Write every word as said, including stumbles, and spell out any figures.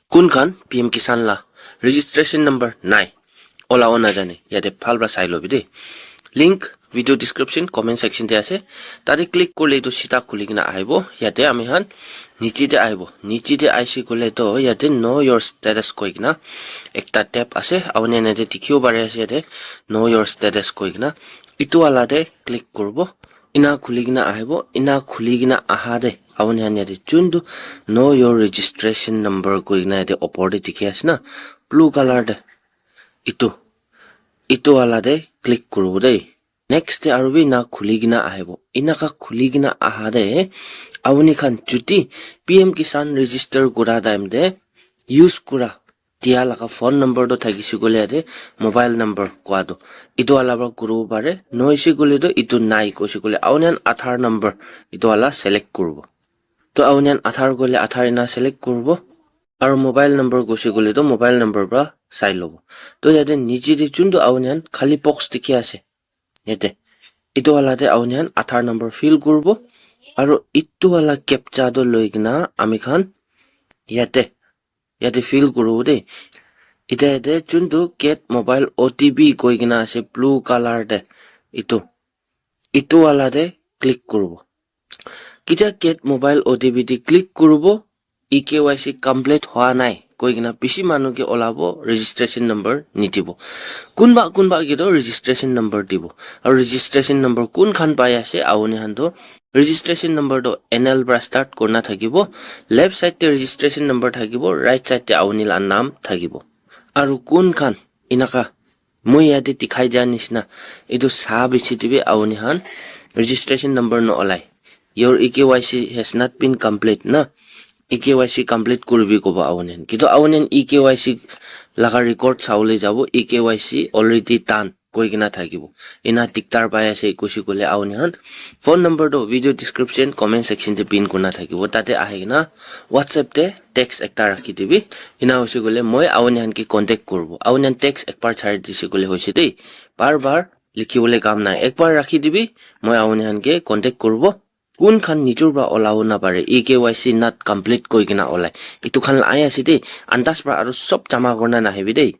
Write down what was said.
Kun khan P M Kisan la registration number nai, ola ona jane, yate bhal pra sai lobi de. Link video description, comment section te ase. Tate click korle etu sita khuli kena ahibo. Yate ami khan niche te ahibo. Niche te aise koile to yate know your status koi kena ekta tab ase. Auni khan yate dikhibo pari ase yate know your status koi kena. Etu wala te click kuribo. Ina khuli kena ahibo. Ina khuli kena aha te auni khan yate chuntu know your registration number koi kena yate opor te dikhi ase na, blue color te. Itu, itu wala te click kuribo de. Next te aru bi ina khuli kena ahibo. Inaka khuli kena aha te auni khan chuti P M Kisan register kura time te use kura dia laga phone number to thakise koile yate mobile number kowa to itu wala para kuribo pare. Noise koile to itu nai koise koile auni khan Aadhaar number itu wala select kuribo. To auni khan Aadhaar koile Aadhaar ina select kuribo. Aru mobile number koise koile to mobile number para sai lobo. To yate niche te chuntu auni khan khali box dikhi ase. Yate. Itu wala te auni khan Aadhaar number fill kuribo. Aru itu wala captcha to loi kena ami khan yate. Yate fill kuribo de. Ite yate chuntu get mobile O T P koi kena ase blue color te. Itu. Itu wala te click kuribo. Ketia get mobile O T P te click kuribo, E K Y C complete hua nai koi kena bishi manu ke olabo registration number nidibo. Kunba, kunba ke to registration number dibo. Aru registration number kun khan pai ase, auni khan to registration number to N L para start kurna thakibo. Left side te registration number thakibo, right side te auni la naam thakibo. Aru kun khan inaka moi yate dikhai dia nishina, etu sa bishi te bi auni khan registration number no olai. Your E K Y C has not been complete na. E K Y C complete kuribi kobo auni khan. Kintu auni khan E K Y C laga record sawole jabo, E K Y C already done koi kena thakibo. Ina diktar pai ase koise koile auni khan phone number to video description, comment section te pin kurna thakibo. Tate ahi kena WhatsApp te text ekta rakhi dibi. Ina hoise koile moi auni khan ke contact kuribo. Auni khan text ekbar chari dise koile hoise de. Bar bar likhi bole kam nai. Ekbar rakhi dibi, moi auni khan ke contact kuribo. Kun khan nijor para olabo napare, E K Y C not complete koi kena olai. Itu khan la ahi ase de, andas para aru sob jama kurna nahibi de.